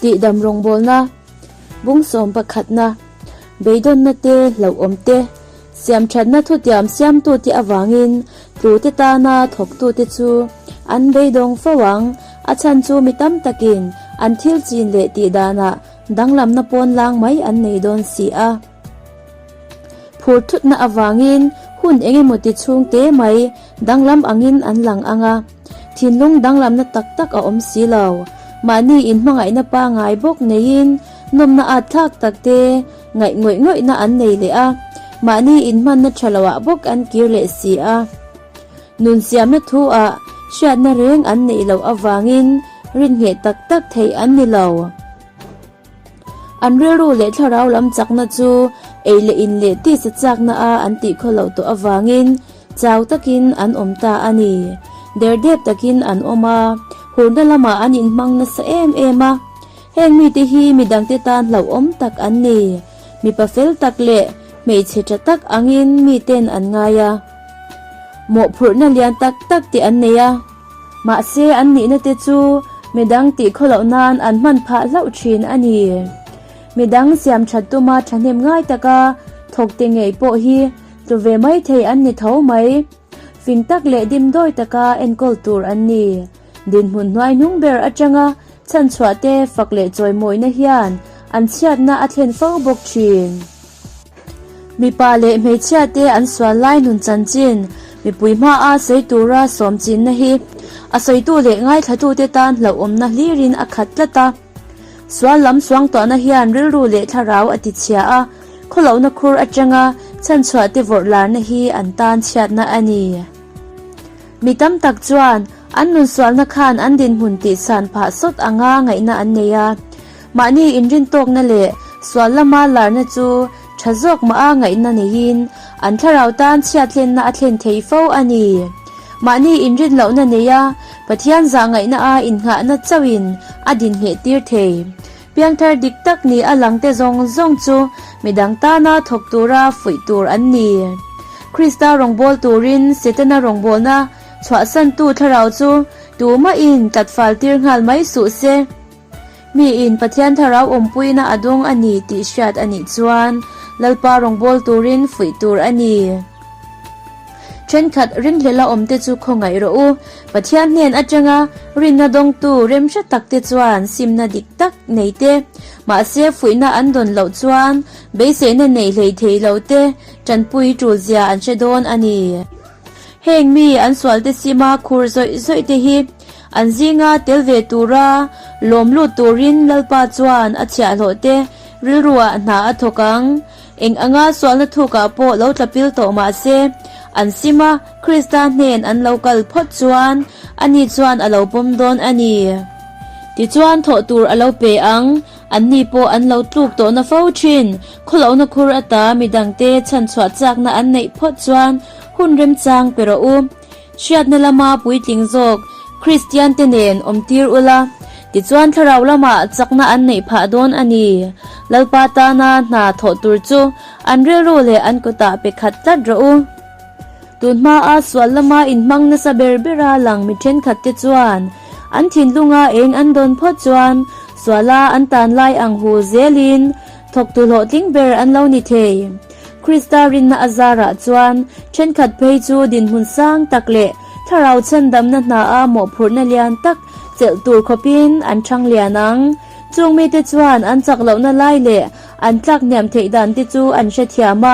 Tihdam rawngbawlna, Bung sawm pakhatna, Beidawnna te, hlauhawm te, siamthatna thutiam siamtute avangin tlute tana thawktute chu an beidawng fo ang. A chhan chu mi tam takin an thil chin leh tihdanah danglamna pawn lang mai an nei dawn si a. Phur thutna avangin hun eng emaw ti chhung te mai danglam angin an lang ang a, thinlung danglamna tak tak a awm si lo. Mahni inhmangaihna pangai bawk neiin nawmna at thlak tak te ngaih ngawih ngawihna an nei leh a, mahni inhmanna tha loah bawk an kir leh si a. Nun siamna thu ah hriatna reng an neih loh avangin rinhneh tak tak theih an ni lo. An rilru leh thlarau lam chakna chu ei leh in leh tisa chakna a an tih khaw loh tawh avangin chau takin an awm ta a ni. Derdep takin an awm a, hurna lamah an inhmang nasa em em a. Heng mite hi midangte tan hlauhawm tak an ni. Mipa fel tak leh hmeichhe tha tak angin miten an ngai a. Mawhphurhna lian tak tak te an nei a. Mahse an nihna te chu midang tih khaw loh nan an hman phah hlauh thin a ni. Midang siam that tuma thahnem ngai taka thawk te ngei pawh hi tlu ve mai thei an ni tho mai. Fing tak leh dimdawi taka enkawl tur an ni. Dinhmun hnuai hnung ber atanga chhanchhuah te fak leh chawimawina hian an chhiatna a thlen fo bawk thin. Mipa leh hmeichhia te an sual lai nun chanchin mipui hmaa sawi tura sawm chinna hi a sawitu leh ngaithlatute tan hlauhawmna hlirin a khat tlat a. Sual lam suangtuahna hian rilru leh thlarau a tichhia a, khawlohna khur atanga chhanchhuah te vawrh larna hi an tan chhiatna a ni. Mi tam tak chuan an nun sualna khan an dinhmun tihsan phah sawt anga ngaihna an nei a. Mahni inrintawkna leh sual lama larna chu tha zawk mah a ngaihna neiin an thlarau tan chhiatlenna a thlen thei fo a ni. Mahni inrin lohna neia Pathian zah ngaihna a innghahna chauhin a dinhneh tir thei. Piangthar dik tak ni a langte zawng zawng chu midang tana thawk tura fuih tur an ni. Krista rawngbâwl turin Setana rawngbâwlna chhuahsantu thlarau chu tumahin tlatfal tir nghal mai suh se. Miin Pathian thlarau awmpuina a dawng a ni tih hriat a nih chuan Lalpa rawngbâwl turin fuih tur a ni. Thenkhat ringhlela awmte chu khawngaih rawh u. Pathian hnen atanga rinna dawngtu remhre takte chuan simna dik tak nei te, mahse fuihna an dawn loh chuan beiseina nei hlei thei lo te tanpui tulzia an hre dawn a ni. Heng mi an sualte sima khur zawih zawih te hi an zinga tel ve tura lawm lut turin Lalpa chuan a chhiahhlawh te rilruah hna a thawk ang. Eng anga sualna thukah pawh lo tla pil tawh mah se, an sim a, Krista hnen an lo kal phawt chuan ani chuan a lo pawm dawn a ni. Tichuan thawh tur a lo pe ang, anni pawh an lo tluk tawhna fo thin. Khawlohna khur ata midangte chhanchhuah chakna an neih phawt chuan hun remchang pe rawh u. Hriatna lama puitling zawk Kristiante nen awm tir ula, tichuan thlarau lamah chakna an neih phah dawn a ni. Lalpa tana hna thawh tur chu an rilru leh an kutah pe khat tlat rawh u. Tun hmaa sual lama inhmang nasa ber bera lang mi thenkhatte chuan an thinlunga eng an dawn phawt chuan suala an tan lai ang hu zelin thawktu hlawhtling ber an lo ni thei. Krista rinna a zarah chuan thenkhat phei chu dinhmun sang tak leh thlarau chhandamna hna-a mawhphurhna lian tak chelh tur khawpin an thang lian ang. Chung mite chuan an chak lohna lai leh an tlak hniam theih dan te chu an hrethiam a,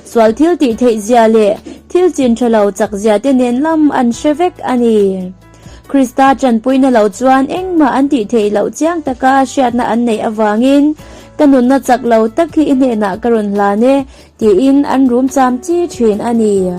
sual thil tih theih zia leh thil chin tha lo chak zia te nen lam an hre vek a ni. Krista tanpuina lo chuan engmah an tih theih loh chiang taka hriatna an neih avangin, Ka nunna chak lo tak hi i hnenah ka rawn hlan e, tiin an rum cham chi thin a ni.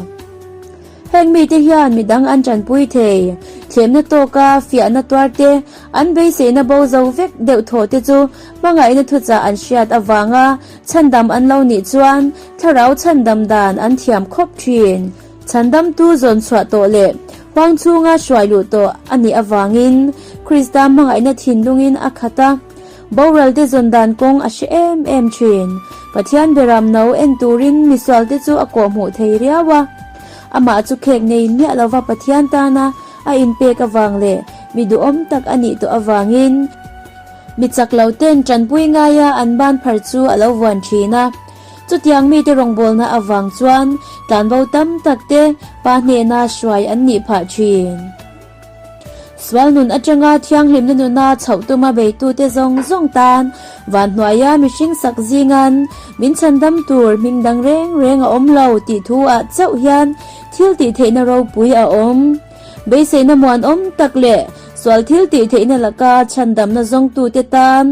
Heng mite hian midang an tanpui thei. Thlemna tawka fiahna tuar te, an beiseina bo zo vek deuh thaw te chu hmangaihna thuchah an hriat avanga chhandam an lo nih chuan thlarau chhandam dan an thiam khawp thin. Chhandamtu zawn chhuah tawh leh huang chhunga hruai luh tawh a nih avangin Krista hmangaihna thinlungin a khat a, boral te zawn dan kawng a hre em em thin. Pathian beram no en turin misual te chu a kawhhmuh thei riau a. Amah chu khek nei miah lova Pathian tana a inpek avang leh mi duhawm tak a nih tawh avangin. Mi chak lo ten tanpui ngaia an ban phar chu a lo vuan thin a. Chutiang mite rawngbawlna avang chuan tlanbo tam tak te pa hnena hruai an nih phah thin. Sual nun atanga thianghlimna nuna chhoh tuma beitute zawng zawng tan van hnuaia mihring sak zingan min chhandam tur hming dang reng reng a awm lo tih thu ah chauh hian thil tih theihna ropui a awm. Beiseina muanawm tak leh sual thil tih theihna laka chhandamna zawngtute tan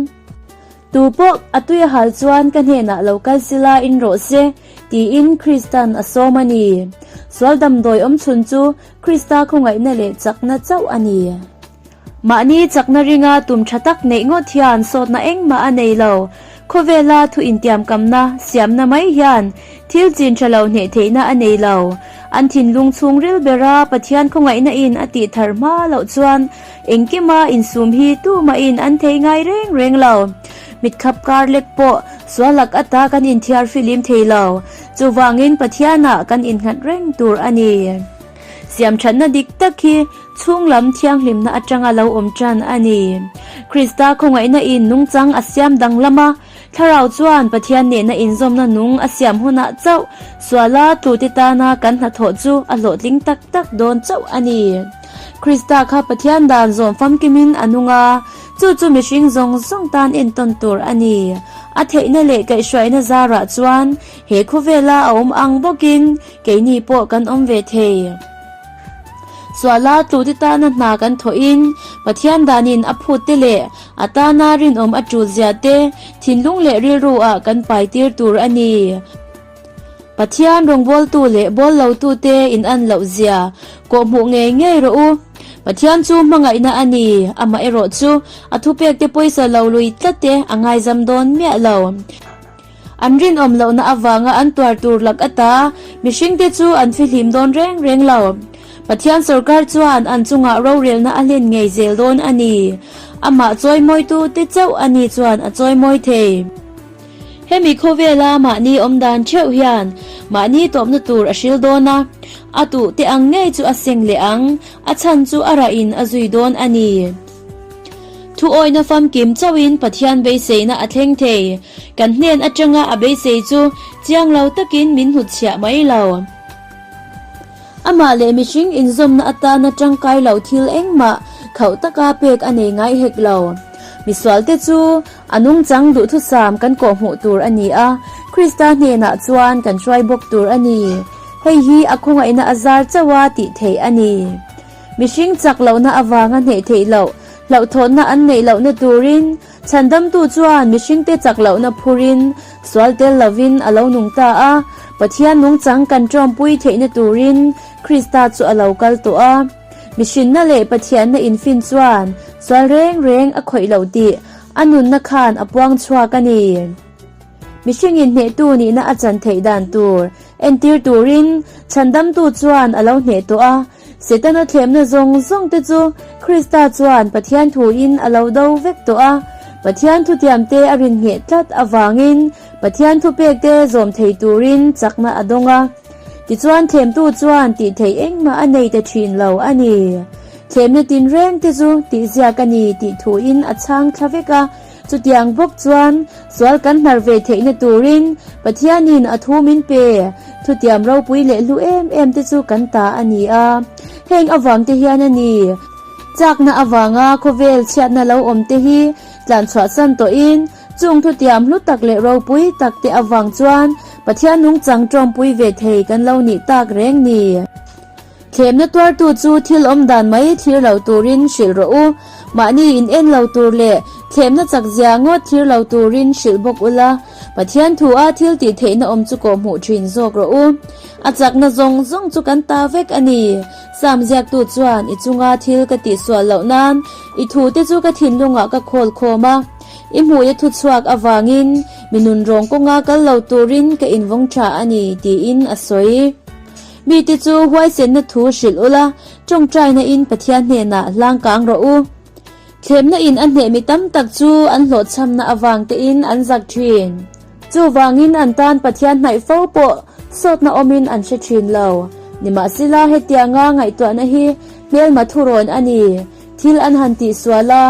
Tu pawh a tui a hal chuan ka hnenah lo kal sila in rawh se, tiin Kristan a sawm a ni. Sual damdawi awm chhun chu Krista khawngaihna leh chakna chauh a ni. Mahni chakna ringa tum tha tak neih ngawt hian sawtna engmah a nei lo. Khawvela thu intiamkamna siamna mai hian thil chin tha lo hneh theihna a nei lo. An thinlung chhungril bera Pathian khawngaihna in a tih thar hma loh chuan Engkima insum hi tumahin an thei ngai reng reng lo. Mitkhap kar lek pawh sual lak ata kan inthiar filim thei lo. Chuvangin Pathianah kan innghat reng tur a ni. Siamthatna dik tak hi chhunglam thianghlimna atanga lo awm tan a ni. Krista khawngaihna in nungchang a siam danglam a, Thlarau chuan Pathian nehna inzawmna nung a siam hunah chauh suala tlute tana kan hnathawh chu a hlawhtling tak tak dawn chauh a ni. Krista kha Pathian dan zawm famkimin a nung a, chu chu mihring zawng zawng tan entawn tur a ni. A theihna leh kaihhruaina zarah chuan he khawvela a awm ang bawkin keini pawh kan awm ve thei. Suala tlute tana hna kan thawhin Pathian danin a phut te leh a tana rinawm a tul zia te thinlung leh rilru ah kan pai tir tur a ni. Pathian rawngbawltu leh bawl lotu te in an loh zia kawhhmuh ngei ngei rawh u. Pathian chu hmangaihna a ni, amaherawh chu a thupek te pawisa lo lui tlat te a ngaizam dawn miah lo. An rinawm lohna avanga an tuar tur lak ata mihringte chu an fihlim dawn reng reng lo. Pathian sorkar chuan an chungah rorelna a hlen ngei zel dawn a ni. Amah chawimawitu te chauh a ni chuan a chawimawi thei. Hemi khawvela mahni awm dan theuh hian mahni tawpna tur a hril dawn a, a tuh te ang ngei chu a seng leh ang, a chhan chu a rahin a zui dawn a ni. Thuawihna famkim chauhin Pathian beiseina a thleng thei. Kan hnen atanga a beisei chu chiang lo takin min hnutchhiah mai lo. Amah leh mihring inzawmna atana tangkai lo thil engmah khauh taka pek a nei ngai hek lo. Misualte chu a nungchang duhthusam kan kawhhmuh tur a ni a, Krista hnenah chuan kan hruai bawk tur a ni. Hei hi a khawngaihna a zar chauha tih theih a ni. Mihring chak lohna avanga hneh theih loh, hlauhthawnna an neih lohna turin Chhandamtu chuan mihringte chak lohna phurin sual tel lovin a lo nung ta a, Pathian nungchang kan ṭawmpui theihna turin Krista chu a lo kal tawh a. Mihrinna leh Pathianna infin chuan sual reng reng a khawih loh tih a nunna khan a puang chhuak a ni. Mihringin hnehtu nihna a chan theih dan tur entir turin Chhandamtu chuan a lo hneh tawh a, Setana thlemna zawng zawng te chu Krista chuan Pathian thuin a lo do vek tawh a, Pathian thutiamte a rinngeh tlat avangin Pathian thupekte zawm thei turin chakna a dawng a. Tichuan thlemtu chuan tih theih engmah a nei ta thin lo a ni. Thlemna tinreng te chu tihziak a ni tih thuin a chhang thla vek a, Chutiang bawk chuan sual kan hnar ve theihna turin Pathianin a thu min pe. Thutiam ropui leh hlu em em te chu kan ta a ni a, heng avang te hian a ni. Chakna avanga khawvel chhiatna lo awm te hi tlanchhuahsan tawhin chung thutiam hlu tak leh ropui tak te avang chuan Pathian nungchang tawmpui ve thei kan lo nih tak reng ni. Thlemna tuartu chu thil awm dan mai thlir lo turin hrilh rawh u. Mahni in en lo tur leh thlemna chak zia ngawt thlir lo turin hrilh bawk ula, Pathian thu a thil tih theihna awm chu kawh hmuh thin zawk rawh u. A chakna zawng zawng chu kan ta vek a ni. Sam ziaktu chuan i chunga thil ka tihsual loh nan i thu te chu ka thinlungah ka khawl khawm a. I hmuia thu chhuak avangin mi nunrawng kawnga kal lo turin ka invawng tha a ni, tiin a sawi. Mite chu huaisenna thu hrilh ula, tawngtaina in Pathian hnenah hlang kang rawh u. Thlemna in a hneh mi tam tak chu an hlawhchhamna avang tein an zak thin. Chuvangin an tan Pathian hnaih fo pawh sawtna awmin an hre thin lo. Nimahsela hetianga ngaihtuahna hi hmelma thurawn a ni. Thil an han tihsual a.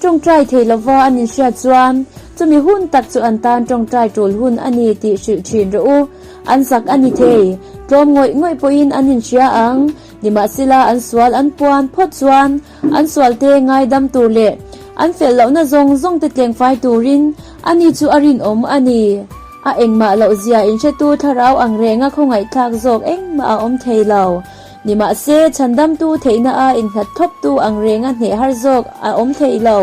Ṭawngṭai thei lova an inhriat chuan chumi hun tak chu an tan ṭawngṭai ṭul hun a ni tih hrilh ṭhin rawh u. An zak a ni thei. Tlawm ngawih ngawih pawhin an inhria ang. Nimahsela an sual an puan phawt chuan an sualte ngaidam tur leh an fel lohna zawng zawng te tlengfai turin ani chu a rinawm a ni. A engmah loh zia inhretu thlarau ang renga khawngaihthlak zawk engmah a awm thei lo. Nimahse, chhandamtu theihna a innghat thawptu ang renga hneh har zawk a awm thei lo.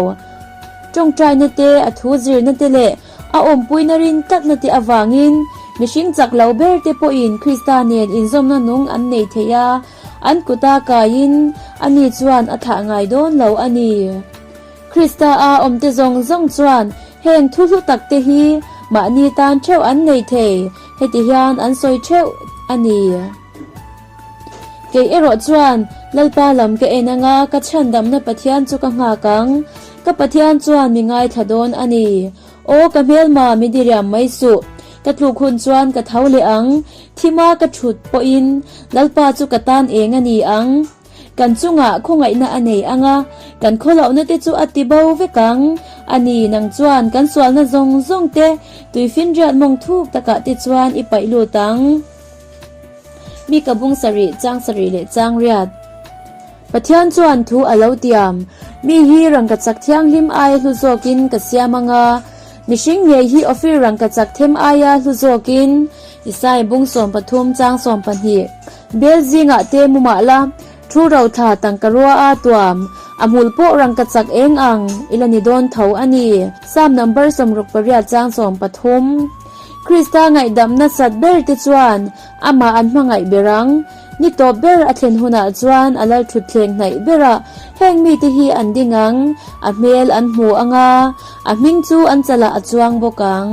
Tawngtaina te, a thu zirna te leh a awmpuina rin tlatna te avangin mihring chak lo ber te pawhin Krista nen inzawmna nung an nei thei a, an kuta kaiin ani chuan a thlah ngai dawn lo a ni. Krista a awmte zawng zawng chuan heng thu hlu tak te hi mahni tan theuh an nei thei, heti hian an sawi theuh a ni. Kei erawh chuan Lalpa lam ka en anga ka chhandamna Pathian chu ka nghak ang. Ka Pathian chuan mi ngaithla dawn a ni. Aw ka hmelma mi diriam mai suh. Ka tluk hun chuan ka tho leh ang. Thima ka thut pawhin Lalpa chu ka tan eng a ni ang. Kan chungah khawngaihna a nei ang a, kan khawlohna te chu a ti bo vek ang. A ni, nang chuan kan sualna zawng zawng te tuifinriat mawng thuk takah te chuan i paih lut ang. Mi ka bung sarih, chang sarih leh chang riat. Pathian chuan thu a lo tiam, Mi hi rangkachak thianghlim aia hlu zawkin ka siam ang a, mihring ngei hi Ophir rangkachak them aia hlu zawkin. Isai bung 13 chang 12. Bel zingah te mu mah la, thu rothla tangka rua a tuam, a hmul pawh rangkachak eng ang i la ni dawn tho a ni. Psalm number 68 chang 13. Krista ngaihdam nasat ber te chuan amah an hmangaih ber ang. Ni tawp ber a thlen hunah chuan a lal thutthleng hnaih berah heng mite hi an ding ang, a hmel an hmu ang a, a hming chu an chalah a chuang bawk ang.